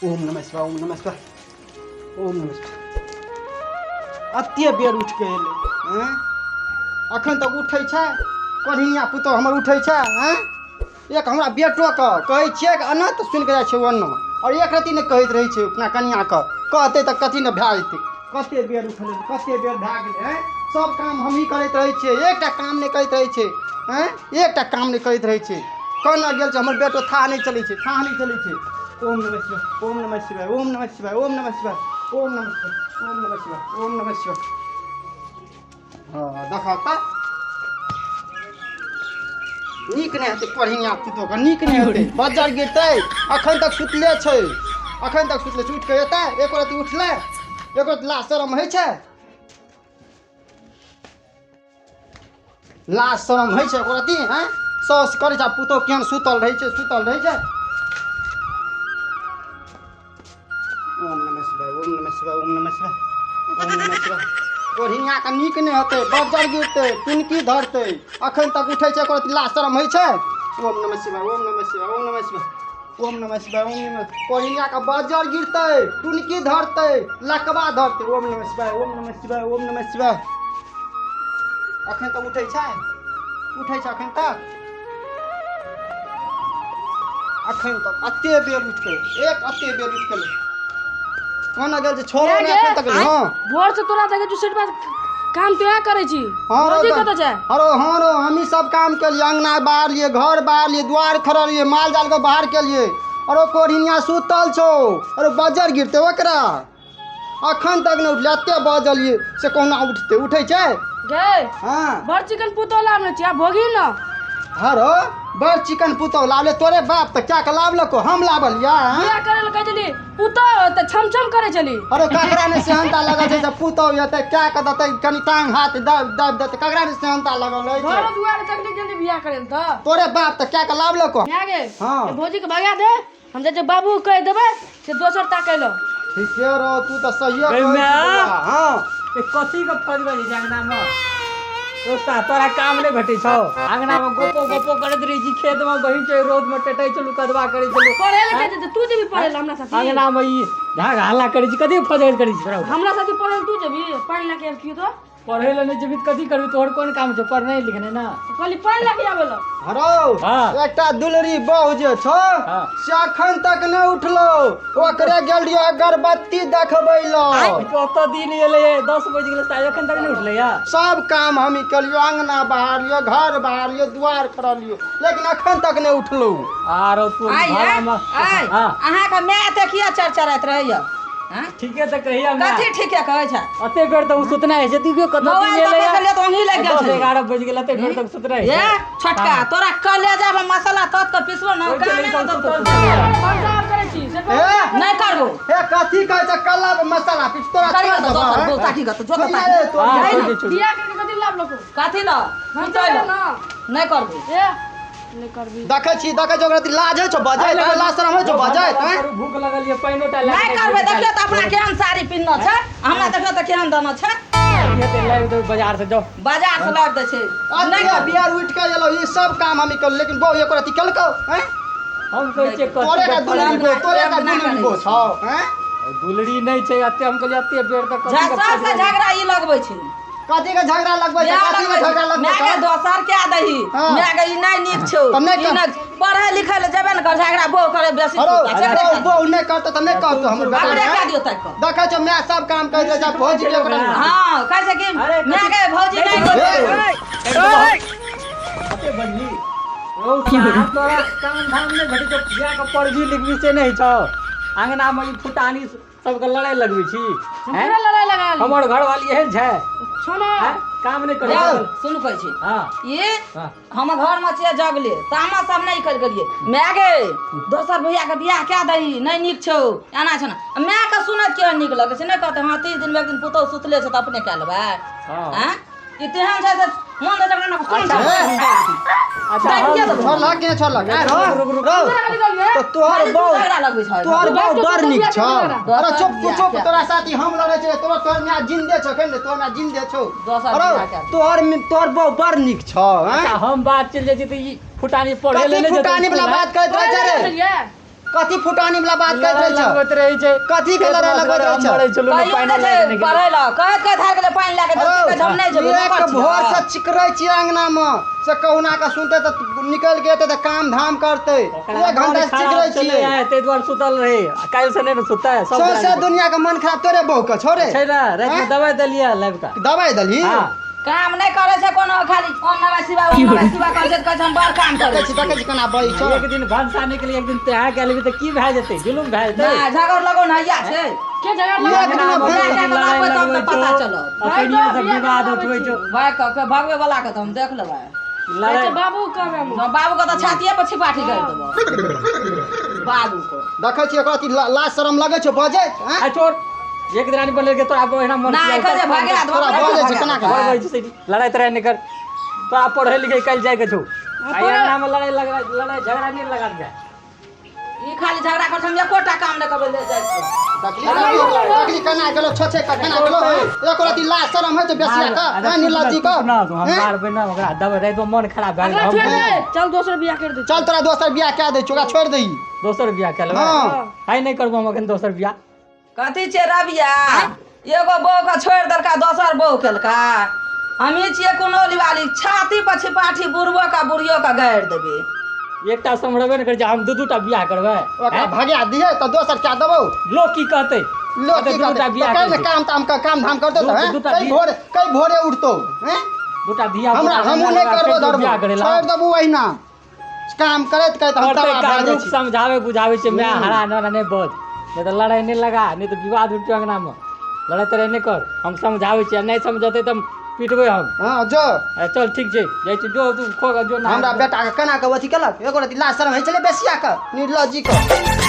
ओम नमः शिवाय, ओम नमः शिवाय, ओम नमः शिवाय। अते बेर उठि कऽ एलै, आँय? अखन तक उठै छै कोढ़िनिया पुतोहु हमर, उठै छै? आँय? एक हमरा बेटोके कहै छियै कि एना तऽ सुनि कऽ जाइ छै ओना, आओर एक रत्ती नहि कहैत रहै छै अपना कनिआँके। कहतै तऽ कथी नहि भए जेतै। कते बेर उठलै, कते बेर भए गेलै? आँय, सब काम हमही करैत रहै छियै, एकटा काम नहि करैत रहै छै। आँय, एकटा काम नहि करैत रहै छै। कोना गेल छै हमर बेटो, थाह नहि चलै छै, थाह नहि चलै छै। ओम नमः शिवाय, ओम नमः शिवाय, ओम नमः शिवाय, ओम नमः शिवाय, ओम नमः शिवाय, ओम नमः शिवाय, ओम नमः शिवाय। हँ, देखऽ तऽ नीक नहि हेतै पढ़िया पुतोहके, नीक नहि हेतै। बज्जर गिरतै। अखन तक सुतले छै, अखन तक सुतले छै। उठि कऽ एतै? एको रत्ती उठलै? एको रत्ती लाज शरम होइ छै? लाज शरम होइ छै एको रत्ती? आँय, साउस करै छै आ पुतोहु केहन सुतल रहै छै, सुतल रहै छै। ओम नमः शिवाय, ओम नमः शिवाय, ओम नमः शिवाय, ओम नमः शिवाय। कोढ़िनियाके नीक नहि हेतै, बज्जर गिरतै, टुनकी धरतै। अखन तक उठै छै? एको रत्ती लाज शरम होइ छै? ओम नमः शिवाय, ओम नमः शिवाय, ओम नमः शिवाय, ओम नमः शिवाय, ओम नमः। कोढ़िनियाके बज्जर गिरतै, टुनकी धरतै, लकवा धरतै। ओम नमः शिवाय, ओम नमः शिवाय, ओम नमः शिवाय। अखन तक उठै छै? उठै छै अखन तक? अखन तक अते बेर उठि के, एक अते बेर उठि के कोना गेल छै छोड़ो नहि अखन तक। हँ, भोर से तोरा देखै छी सेठ बात काम तो करै छी। हाँ रो। भौजी कतऽ छै? अरे हाँ रो, हमही सब काम केलिए, अंगना बाहरलिए, घर बाहरलिए, द्वार खड़लिए, माल जाल के बाहर केलिए। अरे कोढ़िनिया सुतल छौ। अरे बजर गिरते ओकरा। अखन तक नहि उठलै। एते बजलिए से कहुना उठतै? उठै छै? गे। हाँ। बड़ चिकन पुतोह लाबने छी आ भोगी न। हरो, बड़ चिकन पुतोह लाबले। तोरे बाप तऽ क्या के लाबलको, हम लाबलियै? हाँ? बियाह करै लए कहै छली पुतोह तऽ छम छम करै छली। अरे ककरा ने सेहनता लगल छै जे पुतोह एतै, क्या के देतै, कनि टांग हाथ दाबि दाबि देतै। ककरा ने सेहनता लगल रहै छै? घरो दुआर तक नहि गेली बियाह करै लए तऽ। तोरे बाप तऽ क्या के लाबलको। माय गे। हाँ। ए भौजी के भगा दे, हम जाइ छियै बाबू के कहि देबै से दोसर ताकै लए। ठीके रहो, तू तऽ सहिए गै कहै छी माय। बौआ। हाँ। ए कथी के फजबै छी अंगना मे? दोस्ता, तोरा काम नहि भेटै छौ? अंगना मे गोपो गोपो करैत रहै छी, खेत मे बहिन छै, रौद मे टेटै छलु, कदवा करै छलु। पढ़ै लए कहै छै तू जेबही पढ़ै लए हमरा साथी? अंगना मे ई झाग हल्ला करै छी, कथी फजैल करै छी तोरा? हमरा साथी पढ़ै लए तू जेबही? पानि लए के एलखियो तो। पढ़ै लए नहि जेबही तऽ कथी करबी? तोहर कोन काम छौ? पढ़नाइ लिखनाइ ना। कहली पानि लए के आबै लए। हरो। हाँ। एकटा दुलरी बहु जे छौ हाँ। से अखन तक नहि उठलो। ओकरे गेल रहियो अगरबत्ती देखबै लए। कत दिन एलै, 10 बजि गेलै साँझ, एखन तक नहि उठलै या? सब काम हम केलियो, अंगना बहारलियो, घर बहारलियो, दुआर करलियो, लेकिन अखन तक नहि उठलो। आरो तू आइ हे, भाड़ामे आइ हाँ। अहाँके माय एते किया चरचराइत रहैया? आँय? ठीके तऽ कहिया माय। कथी ठीके कहै छै? अते बेर तक सुतनाइ होइ छै? देखियौ कत दिन मोबाइल एलै। देखै छलियै तऽ ओंघी लागि गेल 10 छलै। 11 बजि गेल, अते बेर तक सुतनाइ ए छै? छोटका, तोरा कलेजा मे मसाला तत के पिसबो न ओहि कामे चलै न सब देबौ। सुतल छलै। भनसा आर करै छी से। ए नहि करबो। ए कथी कहै छै कल्ला पे मसाला पीस तोरा? करियो छोड़ तऽ देबो, दोसर हैं? बोल ताकी गत जो छोड़िया ताकी। रे तोर। हाँ, जाइ छोड़ि ने। दे, छोड़ि दे। बियाह करके कथी लाभ लको? कथी ल भनसा सुतै करे ल ना। नहि करबो। ए नहि करबी? देखै छी, देखै छी, ओकरा लाज होइ छौ बजैत? हैं? लाज शरम होइ छौ बजैत? हैं? करू, भूख लगल ये, पानिओ टा लए नहि के करबै। देखियौ तऽ अपना केहन साड़ी पिन्हने छै, हमरा देखियौ तऽ केहन दाना छै। हेतै, लाबि देबै बाजार से, जाउ। बाजार से लाबि दै छै। नहि अते करबै। बियार उठि के एलौ, ई सब काम हम केलौ, लेकिन बहु एको रति केलकौ? हैं? हम कहै छियै कथी तोरे के का दुलरी फजैल? बो, तोरे का नहि दुलरी करै बो छी। छौ? हैं? दुलरी नहि छै। अते हम कहलियै अते बेर तक कथी के सबसे फजैल? झगड़ा ई लगबै छै। कथी के झगड़ा लगबै छै? बियाह कथी के लगबै झगड़ा छै। लगबै माय के छै? दोसर क्या दही। हाँ। माय के ई नहि नीक छौ। तऽ नहि ई नहि पढ़ै लिखै लए जेबे ने कर, झगड़ा बहु करे बेसी। अरे सुता छै, बहु बहु नहि करतौ तऽ नहि कहतौ हमर बेटा। अपने हैं? कह दियौ ताकि कऽ। देखै छौ, माय सब काम कर दै छै, भौजी के ओकरा। हाँ, कहै छै कि अरे माय के भौजी नहि ए, अते बजली रौ साहब, तोरा काम धाम नहि भेटै छौ? जा कऽ पढ़बी लिखबी से नहि छौ? अंगना मे ई फुटानी सबके लड़ाइ लगबै छी? हैं? हमरा लड़ाई लगा ली? हमर घरवाली एहन छै? छोनो। हैं? काम नहि करै यौ, छै। सुन, कहै छी। हँ। ई हँ। हम घर मे छियै जगले, तामा सब नहि कर गेलियै। माय गे, दोसर भैया के बियाह कए दही, नहि नीक छौ, एना छौ ने। माय के सुनत केहन नीक लगै छै? नहि कहतै हँ, 30 दिन मे एक दिन पुतहु सुतले छै तऽ अपने कए लेबै? हँ। आँय, ई तेहन छै से मन होइ छै ओकरा ने कोन अच्छा। दाबिए देबौ। छोड़लक कि नहि छोड़लक? आँय रौ, रुक, रुक, रौ, तऽ तोहर बहु झगड़ा लगबै छै। तोहर बहु बड़ नीक छौ। अरे चुप, तू बियाह चुप। कए। तोरा साथी हम लड़ै छियै। तोरा तोहर माय जिन्दे छौ केन? तोहर माय जिन्दे छौ? दोसर अरे बियाह कए। तोहर बहु बड़ नीक छौ? आँय? अच्छा, हम बात चलि जाइ छी तऽ ई फुटानी पढ़े कथी लए नहि जेतै फुटानी वाला स्कूल, बात करैत रहै छै रे? चलिए। कथी फुटानी वाला बात कहैत रहै छौ? लगबैत रहै छै। कथी के लड़ाई लगबैत रहै छौ? मरै छलहुँ, कहियो पानि नहि लागि छै नहि गेल। पढ़ै लए, कहैत कहैत हारि गेलै, पानि लए कऽ देलकै, कहै छै हम नहि जेबै, एक नौकर छियै। भोर से चिकरै छियै अंगना मे, से कहुना के सुनते तऽ निकलि के एतै तऽ काम धाम करतै। ओकरा एक घंटा मन से चिकरै खराब छलै छियै। आइ, ताहि दुआरे सुतल रहै। आ काल्हि से नहि ने सुततै सब। सौंसे दुनिया के मन खराब तोरे बहू के छोड़े छै ने, रातिमे दवाइ देलियै लाबि कऽ। दवाइ देलही? हँ। काम नहि करै छै कोनो, खाली ओम नमः शिवाय, ओम नमः शिवाय करै छै, तऽ कहै छै हम बड़ काम करै देखै छी, छी। देखै छी केना बजै छौ। एक दिन भनसा निकली, एक दिन तेहा गेलबी तऽ की भए जेतै? जुलुम भए जेतै। नहि, झगड़ लगौ ने हैया छै। के झगड़ा एक लगा? दिना बियाह भनसा कए कऽ लाबबै तब ने पता चलत। अपनिये से विवाद उठबै छौ। भाय के भगबै वाला के तऽ हम देख लेबै। लड़ाइ बाबू कहबै हम। बाबू के तऽ छातिये पर छिपाठी कर देबो बाबू के। देखै छी एकरा अथी लाज शरम लगै छौ बजैत, आँय? आ छोड़, एक दिन बनेलकै तोरा ओहिना मन। नहि, एखन जे भगा देबो। तोरा बजै छै केना के? बजै छै से लड़ाइ तड़ाइ नहि कर। तोरा पढ़ै लिखै काल्हि जाइके छौ। आ अंगनामे लड़ाइ लगा, लड़ाइ झगड़ा नहि लगा दे। ई खाली झगड़ा कर, हम एकोटा काम नहि करबै, ले जाइ छियै। देखली, देखली केना गेलो छोछे के, केना गेलो हे? एको रति लाज शरम होइ छै बेसिया के, आँय, निर्लज्जी के? ना हम आँय? मारबै ना ओकरा, दबाइ रातिमे मन खराब भए गेल। अगला हम छोड़ दे, चल दोसर बियाह कर दे। चल, तोरा दोसर बियाह कए दै छियौ, ओकरा छोड़ि दही। दोसर बियाह कए लेबै? हँ। आइ नहि करबो हम एखन दोसर बियाह। कथी छियै रबिया? एगो बहू के छोड़ि देलका, दोसर बहू केलका। हमही छियै कुनौली वाली, छाती पर छिपाठी बुढ़बो के बुढ़ियो के गाड़ि देबै। एकटा सम्हरबे नहि करै छै, हम दू दूटा बियाह करबै? ओकरा भगा दिहे तऽ दोसर कए देबौ। लोक की कहतै? लोक की दू दूटा कहतै? बियाह तऽ कहि ने करै छै। काम ताम काम धाम करतौ तऽ दू- दूटा हैं? कई बियाह- भोरे, कई भोरे उठतौ, हैं? दूटा धिया हमरा हमहूँ नहि करबो धरबो, बियाह करै ला छोड़ि देबू। ओहिना काम करैत करैत हम करतै तबाह काम। भए जाइ रूप छी। समझाबै बुझाबै छै माय, हरा नरा नहि बज, नहि तऽ लड़ाइ नहि लगा, नहि तऽ विवाद उठतौ अंगनामे। लड़ाइ तड़ाइ नहि कर, हम समझाबै छियै। नहि समझेतै तऽ हम पिटबै हम। हँ, जो। आ, चल ठीक छै, जाइ छी। जो तू खो जो ना। हमरा बेटा के केना के अथी केलक? एगो रति लाज शरम होइ छलै बेसिया के, निर्लज्जी के।